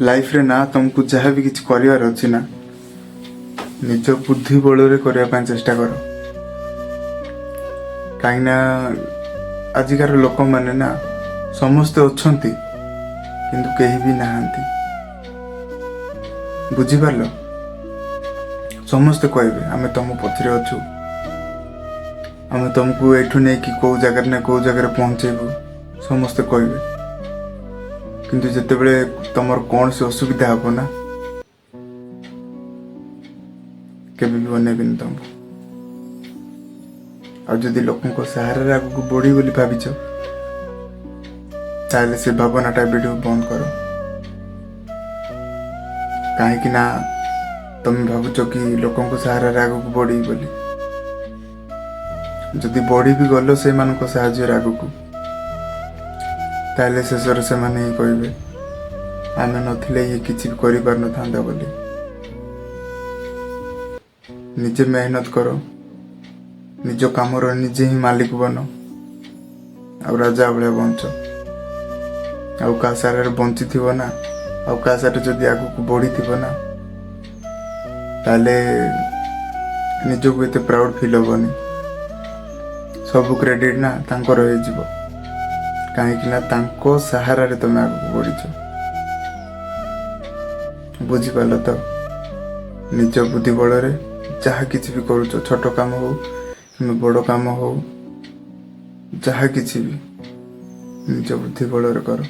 ଲାଇଫରେ ନା ତମକୁ ଯାହା ବି କିଛି କରିବାର ଅଛି ନା, ନିଜ ବୁଦ୍ଧି ବଳରେ କରିବା ପାଇଁ ଚେଷ୍ଟା କର। କାହିଁକିନା ଆଜିକାର ଲୋକମାନେ ନା, ସମସ୍ତେ ଅଛନ୍ତି କିନ୍ତୁ କେହି ବି ନାହାନ୍ତି, ବୁଝିପାରିଲ? ସମସ୍ତେ କହିବେ, ଆମେ ତମ ପଛରେ ଅଛୁ, ଆମେ ତମକୁ ଏଇଠୁ ନେଇକି କୋଉ ଜାଗାରେ ନା କୋଉ ଜାଗାରେ ପହଞ୍ଚେଇବୁ, ସମସ୍ତେ କହିବେ। କିନ୍ତୁ ଯେତେବେଳେ ତମର କୌଣସି ଅସୁବିଧା ହବ ନା, କେବେ ବି ଅନେଇବେନି ତମକୁ। ଆଉ ଯଦି ଲୋକଙ୍କ ସାହାରାରେ ଆଗକୁ ବଢିବ ବୋଲି ଭାବିଛ, ତାହେଲେ ସେ ଭାବନାଟା ଏବେଠୁ ବନ୍ଦ କର। କାହିଁକି ନା ତମେ ଭାବୁଛ କି ଲୋକଙ୍କ ସାହାରାରେ ଆଗକୁ ବଢିବି ବୋଲି। ଯଦି ବଢି ବି ଗଲ ସେମାନଙ୍କ ସାହାଯ୍ୟରେ ଆଗକୁ, ତାହେଲେ ଶେଷରେ ସେମାନେ ହିଁ କହିବେ, ଆମେ ନଥିଲେ ଇଏ କିଛି ବି କରିପାରିନଥାନ୍ତା ବୋଲି। ନିଜେ ମେହନତ କର, ନିଜ କାମର ନିଜେ ହିଁ ମାଲିକ ବନ ଆଉ ରାଜା ଭଳିଆ ବଞ୍ଚ। ଆଉ କାହା ସାହାରାରେ ବଞ୍ଚିଥିବ ନା, ଆଉ କାହା ସାହାରାରେ ଯଦି ଆଗକୁ ବଢିଥିବ ନା, ତାହେଲେ ନିଜକୁ ଏତେ ପ୍ରାଉଡ ଫିଲ୍ ହବନି। ସବୁ କ୍ରେଡିଟ୍ ନା ତାଙ୍କର ହେଇଯିବ, କାହିଁକି ନା ତାଙ୍କ ସାହାରାରେ ତମେ ଆଗକୁ ବଢିଛ। ବୁଝିପାରିଲ ତ? ନିଜ ବୁଦ୍ଧି ବଳରେ ଯାହା କିଛି ବି କରୁଛ, ଛୋଟ କାମ ହଉ କିମ୍ବା ବଡ଼ କାମ ହଉ, ଯାହା କିଛି ବି ନିଜ ବୁଦ୍ଧି ବଳରେ କର।